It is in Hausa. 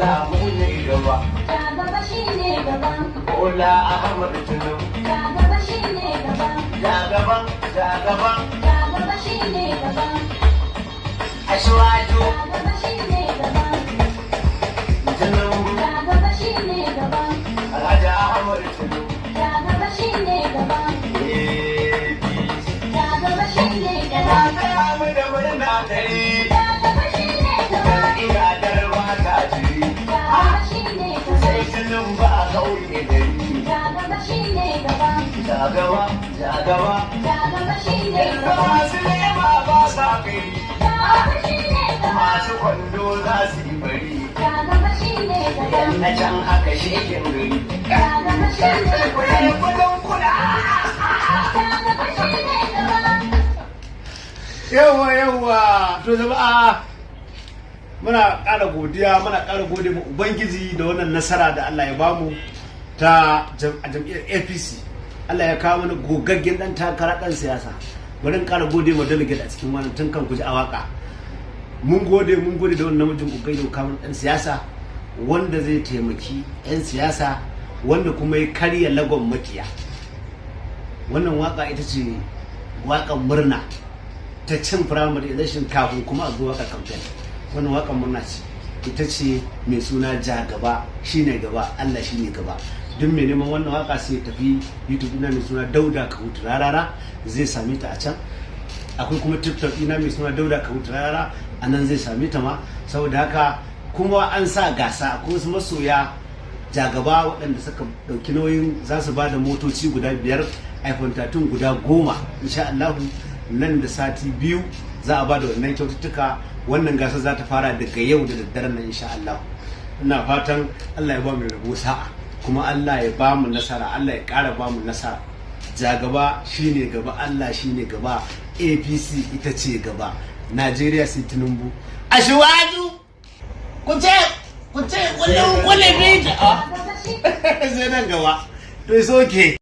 Allah mu ne gaba. Ja gaba shine gaba. Bola Ahmad Tinubu. Ja gaba shine gaba. Ja gaba, ja gaba. Ja gaba shine gaba. Asiwaju. Ja gaba shine gaba. Tinubu. Ja gaba shine gaba. Alhaji Ahmad Tinubu. Ja gaba shine gaba. APC. Ja gaba shine gaba. Ina taya mu da murna dare. Ja gaba shine gaba. Ina darba ta jiri. Ja gaba shine gaba. Sai Tinubu a kauye gari. Ja gaba shine gaba. Ja gaba, ja gaba. Ja gaba shine Yanzu gaba. masu lema ba sa gari. Ja gaba shine gaba. Masu kwando za su yi bari. Ja gaba shine gaba. Yan na can aka shekin gari. Ja gaba shine gaba. Kudin kudin kuda. Ja gaba shine gaba. Yawa yawa, to jama'a, muna ƙara godiya, muna ƙara gode ma Ubangiji da wannan nasara da Allah ya bamu ta a jam'iyyar APC. Allah ya kawo mana gogaggen dan takara, dan siyasa. Bari in ƙara gode ma delegate a cikin wannan tun kan ku ji a waka. Mun gode, mun gode da wannan namijin kokari da kawo dan siyasa wanda zai taimaki 'yan siyasa, wanda kuma ya karya lagon makiya. Wannan waka ita ce wakan murna ta cin primary election kafin kuma a zo waka campaign. Wannan wakan murna ce, ita ce mai suna "Ja gaba shine gaba, Allah shine gaba". Duk mai neman wannan waka sai ya tafi YouTube ina mai suna Dauda Kahutu Rarara, zai same ta a can. Akwai kuma TikTok ina mai suna Dauda Kahutu Rarara, a nan zai same ta ma. Saboda haka kuma an sa gasa, akwai wasu masoya jagaba waɗanda suka ɗauki nauyin za su ba da motoci guda 5, iPhone 13 guda 10. Insha Allahu nan da sati 2 za a ba da wannan kyaututtuka. Wannan gasa za ta fara daga yau da daddaren nan, insha Allah. Ina fatan Allah ya ba mu rabo sa'a, kuma Allah ya ba mu nasara, Allah ya ƙara ba mu nasara. Ja gaba shine gaba, Allah shine gaba, APC ita ce gaba, Najeriya sai Tinubu. Asiwaju, ku ce kullum kullum. Sai nan gaba. To, it's okay.